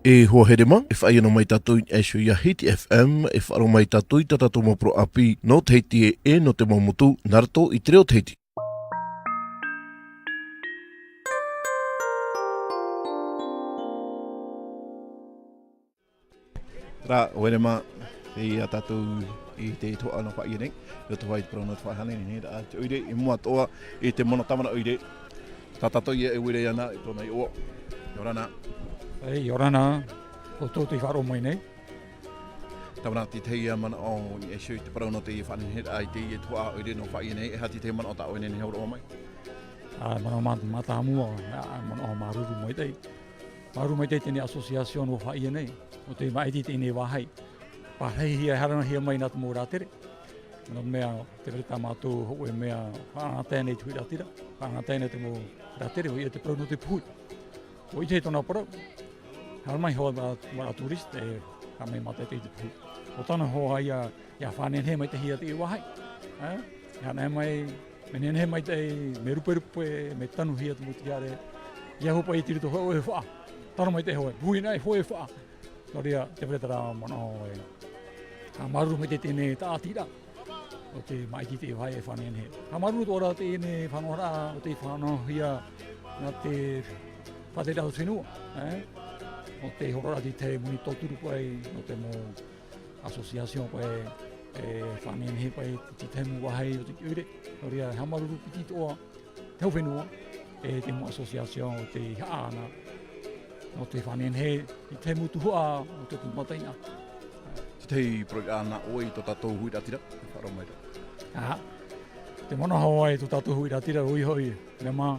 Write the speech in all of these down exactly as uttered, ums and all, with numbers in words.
E hoa here mā, e faʻaea noa mai tātou i niʻa iho ia Hiti F M, e faʻaroʻo mai tātou i tā tātou mau parau ʻāpī, nō Tahiti e, e nō te mau motu, nā roto i te reo Tahiti. Terā, ʻoire mā, e ia tātou i te tuhaʻa nō Faʻaʻie nei, i roto i te parau nō te faʻanehenehe i te ʻoire, i mua atoʻa, i te mono tāvana ʻoire. Tā tātou ia e ʻoire ana, i tōna iʻoa. ʻIa ora na. E, ʻia ora na, ʻoutou tei faʻaroʻo mai nei. Tāvana, te tahi ia manaʻo i niʻa iho i te parau nō te faʻanehenehe i te tuhaʻa ʻoire nō Faʻaʻie nei, e aha te tahi manaʻo tā ʻoe e nehenehe e hōroʻa mai? Ā, manaʻo mā-, mātāmua, ā, manaʻo māuruuru maitaʻi. Māuruuru maitaʻi teie nei association nō Faʻaʻie nei, ʻo tē māʻiti i teie nei vāhi. Pārahihia, e haranahia mai nā te mau rātere. Nō te mea, tē vai ra tā mātou hōʻē mea faʻaʻanaʻanatae nei te huiraʻatira, faʻaʻanaʻanatae nei te mau rātere, ʻoia te parau nō te puhi. ʻUa ʻite tōna parau, haere mai hoʻi te mau touriste, e haere mai mātaʻitaʻi i te puhi. ʻO tāna hoʻi ia, ʻia faʻanehenehe maitaʻi ia teie vāhi. Ā, ʻia haere mai, mea nehenehe maitaʻi, mea ruperupe, mea tanuhia te mau tiare. ʻIa hoʻi paʻi i te roto hōʻē faʻa. Tano maitaʻi hoʻi, puhi nei hōʻē faʻa. Nō reira, tē vai ra terā manaʻo e. Ā, māuruuru maitaʻi teie nei tāʻatiraʻa. ʻO tē māʻiti i teie vāhi e faʻanehenehe. Ā, māuruuru atoʻa rā teie nei faʻanahoraʻa, ʻo tē faʻanahohia nā te faʻatereraʻa o te fenua, ē? ʻO te hōroʻaraʻa i te tahi moni tauturu paʻi, nō te mau association paʻi, e faʻanehenehe paʻi i te tahi mau vāhi o te ʻoire. Nō reira, haʻamāuruuru piti atoʻa te hau fenua, e te mau association ʻo tē haʻa ana, nō te faʻanehenehe i te mau tuhaʻa o te mau tamata i niʻa. Te tahi parau ā nā ʻoe i tō tātou huiraʻatira, e faʻaroʻo mai ra. Ā, te manaʻo hoʻi i tō tātou huiraʻatira, ʻoia hoʻi, mea mā,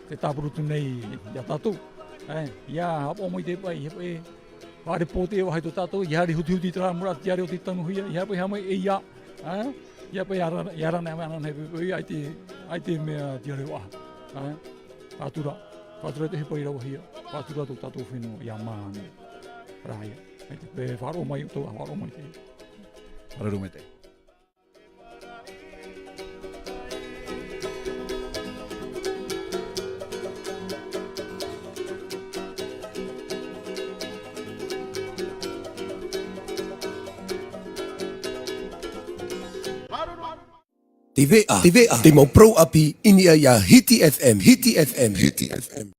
tē tāpura atu nei ia tātou. Ē, ʻia haʻapaʻo maitaʻi paʻi, ʻia paʻi, ʻia haere pō teie vāhi tō tātou, ʻia haere hutihuti i terā mau tiare ʻo tē tanuhia, ʻia paʻi haere mai e ia, ā, ʻia paʻi ara-, ʻia ara nei, ara nei, paʻi, ʻaita, ʻaita mea tiare vaʻa, ā, faʻatura, faʻatura te hepoi rauhia, faʻatura tō tātou fenua, ʻia māmā. Rā ia, ʻaita paʻi faʻaroʻo mai ʻoutou, faʻaroʻo mai te. Faʻaroʻo mai te. Te veʻa, te veʻa, te mau parau ʻāpī i niʻa ia Hiti F M, Hiti F M, Hiti F M.